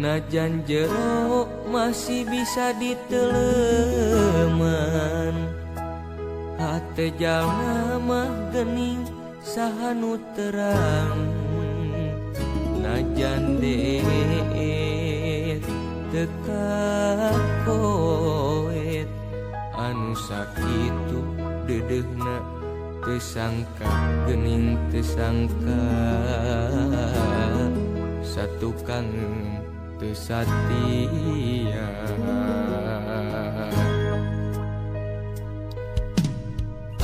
Najan jero masih bisa diteleman, hate jalma mah gening saha nu terang. Najan deet teu kakoet, anu sakitu deudeuhna teu sangka gening teu sangka satukang teu satia.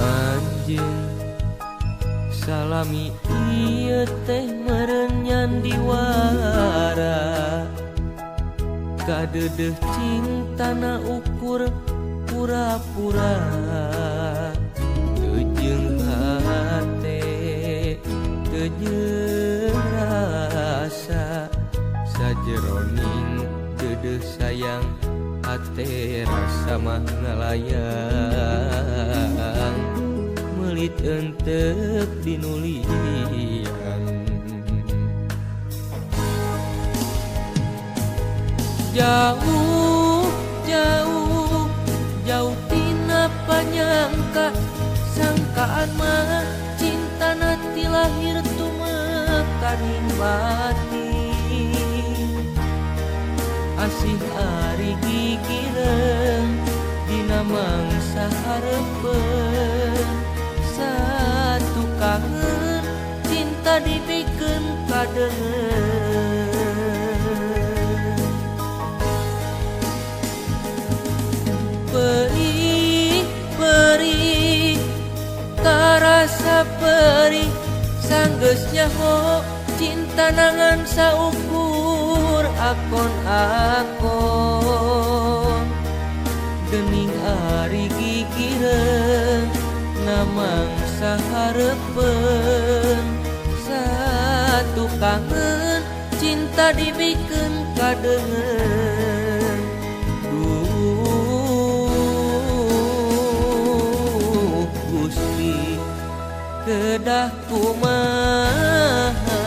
Anjeun salami ieu teh meureun nyandiwara, kadeudeuh cintana ukur pura-pura. Teu jeung hate teu jeung rasa, sajeroning deudeuh sayang hate rasa mah ngalayang. Meulit entep dinulian. Jauh jauh jauh tina panyangka, sangkaan mah cintana ti lahir tumekaning batin. Asih ari gigireun dina mangsa hareupeun, satu kangen cinta dibikeun kadeungeun. Perih perih tarasa perih, sanggeus nyaho cinta nangan saukur akon-akon. Gening ari gigireun na mangsa hareupeun, satu kangen cinta dibikeun kadeungeun. Duh Gusti kedah kumaha.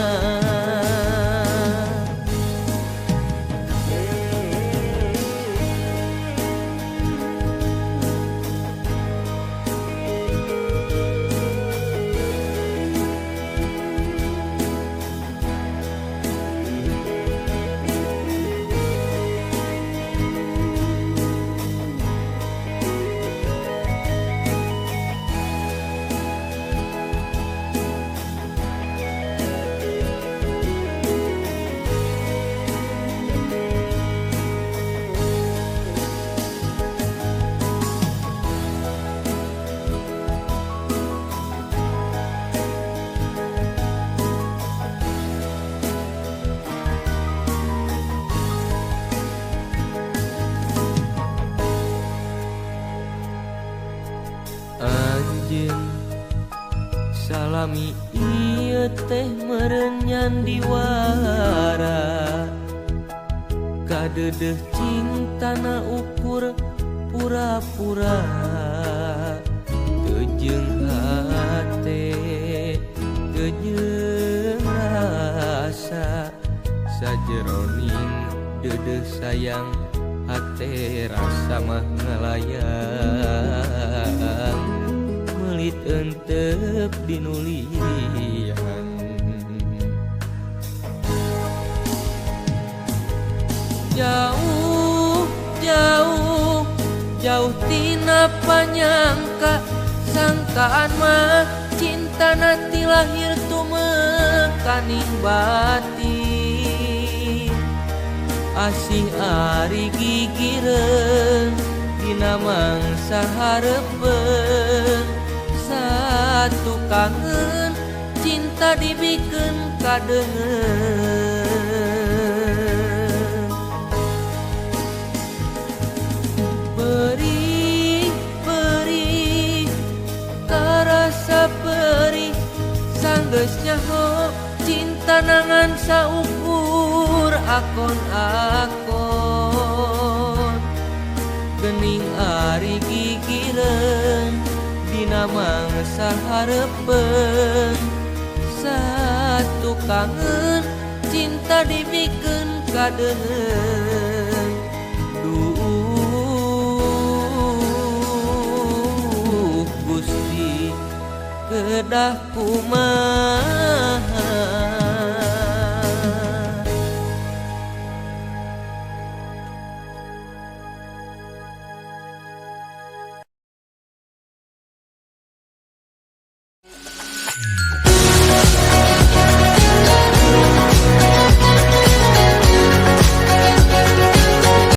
Anjeun salami ieu teh meureun nyandiwara, kadeudeuh cintana ukur pura-pura. Teu jeung hate teu jeung rasa, sajeroning deudeuh sayang hate rasa mah ngalayang. Meulit entep dinulian. Jauh jauh jauh tina panyangka, sangkaan mah cintana ti lahir tumekaning batin. Asih ari gigireun dina mangsa hareupeun, satu kangen cinta dibikeun kadeungeun. Perih Geus nyaho cinta nangan saukur akon-akon. Gening ari gigireun dina mangsa hareupeun. Satu kangen cinta dibikeun kadeungeun. Duh Gusti kedah kumaha.